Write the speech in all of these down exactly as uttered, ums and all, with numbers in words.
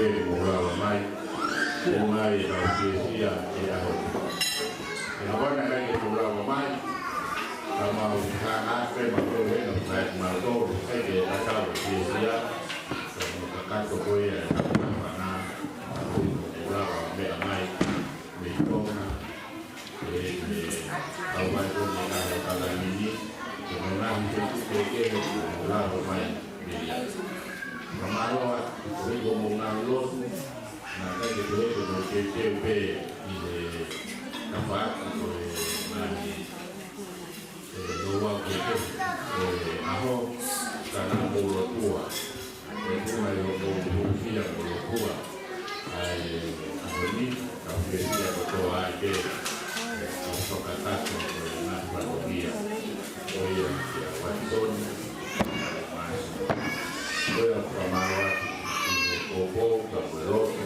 Ke mou lava mai, ʻoku ʻi ai ʻetau fiefia he ʻaho ni. He kapau naʻe ʻikai ke mou lava mai, ka mau hanga pē mautolu hena fai mautolu, ʻikai ke tatau e fiefia, ka mau kakato ko ia e tau mana, ʻoku mou lava meʻa mai, mei Tonga, ʻe, ʻe, kau mai ko eni ʻa e kalani ni, ko e ngaahi feituʻu kehekehe ʻoku mou lava mai mei ai. Fakamālō atu, ko e ko mou ngaahi lotu, naʻe ʻikai ke pehē ke mou teuteu pē ʻi he tafaʻaki ko e ngaahi, ʻe, louau kehekehe, ʻe, ʻaho, ka naʻa mou lotua. ʻOku ʻi ai hoʻomou hūfia mo lotua. ʻA e ʻaho ni, tau fiefia kotoa ai pē, ʻe, tau fakataha ko e ngaahi fatongia. Ko ia kia Watson, ʻa e Masu. Ko ia fakamālō atu, ʻi he poupou, ka mo e lotu.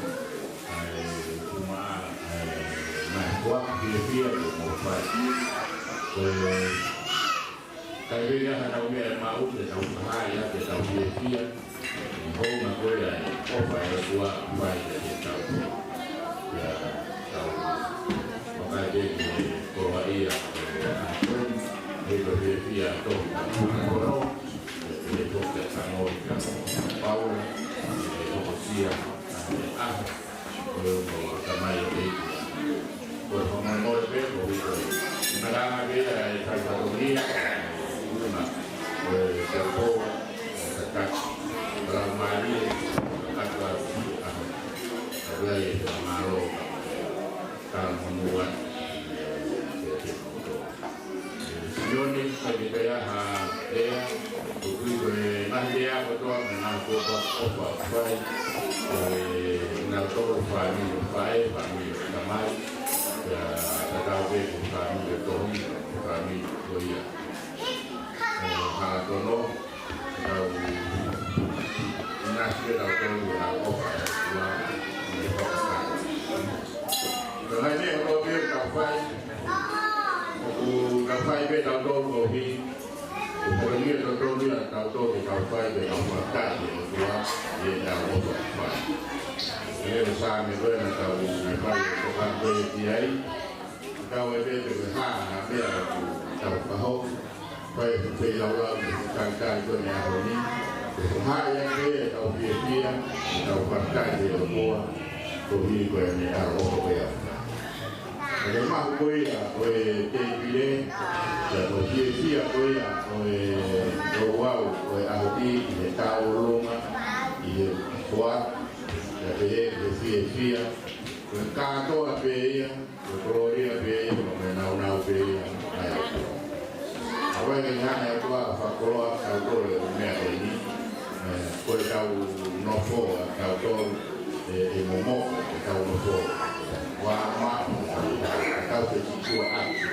ʻA e kuma, ʻa e ngaahi kuaku fiefia kuo mou fai. Ko e ʻikai pē ke ʻi ai haʻatau meʻa ʻe maʻu ke tau fakahā ai ʻetau fiefia. ʻI he hounga ko ia ʻa e ʻofa ʻa e ʻOtua ʻoku fai kiate kitautolu. Pea tau vakai pē ki he koloaʻia ʻo e ʻaho ni, he ko e fiefia tohi ʻa e koloa, he ko e tango ʻi ka Paula, he hokosia ʻa e ʻaho. Ko e ʻofa ʻa e Tamai ʻo e ʻEiki. Ko e fakamolemole pē, ko e ʻuhi ko e. Malanga pē ʻa e fai fatongia, ʻuhinga, ko e taupoa, ko e tataki. Ka lau mālie, ka katoa ki he ʻaho. Ka ʻi ai e fakamālō, ka monū atu, ʻe, ʻe, ʻe, Sione, ʻikai ke ʻi ai ha lea, ʻoku ui ko e ngaahi lea kotoa, mo e ngaahi kuaku ʻofa ʻoku fai, ko e nautolu fāmili ʻo e faʻē, fāmili ʻo e tamai, pea tatau pē ko e fāmili ʻo e tohi, fāmili ko ia ʻo Halatono, tau ʻinasi pē tautolu he ʻofa ʻa e ʻOtua, ʻi he fakataha. Ka ʻi ai e meʻa kotoa pē ʻoku tau fai, ʻoku tau fai pē tautolu koeʻuhi ko e fatongia totonu ia ʻatautolu ke tau fai, ke tau fakataha ki he ʻOtua ʻi heʻetau ʻofa ʻoku fai. Ko e lea ʻa e Saame ko ē naʻa tau fai e tokanga ko ē ki ai, tau ʻai pē pe ko e hā ha meʻa ʻoku tau fakahoko, fai e feilaulau mo e talitali ko ē he ʻaho ni, ke fakahā ai pē ʻetau fiefia, ʻetau fakataha ki he ʻOtua, koeʻuhi ko ʻene ʻaloʻofa ko ia. Ko e mahu ko ia ʻo e tēpile, pea ko e fiefia ko ia ʻo e ouau ʻo e ʻaho ni ʻi he tauʻolunga, ʻi he foaki, pea pehē ki he fiefia, ko e kātoa pē ia, ko e kolōlia pē ia, ko e nāunau pē ia, ʻa e ʻOtua. ʻOku ʻikai ke hanga ʻe he ʻOtua ʻo fakakoloa kitautolu he meʻa ko eni. ʻE, ko ʻetau nofo ʻatautolu, ʻe, ʻe momoko ʻetau nofo. Ua ma, ʻetau fetikuaʻaki.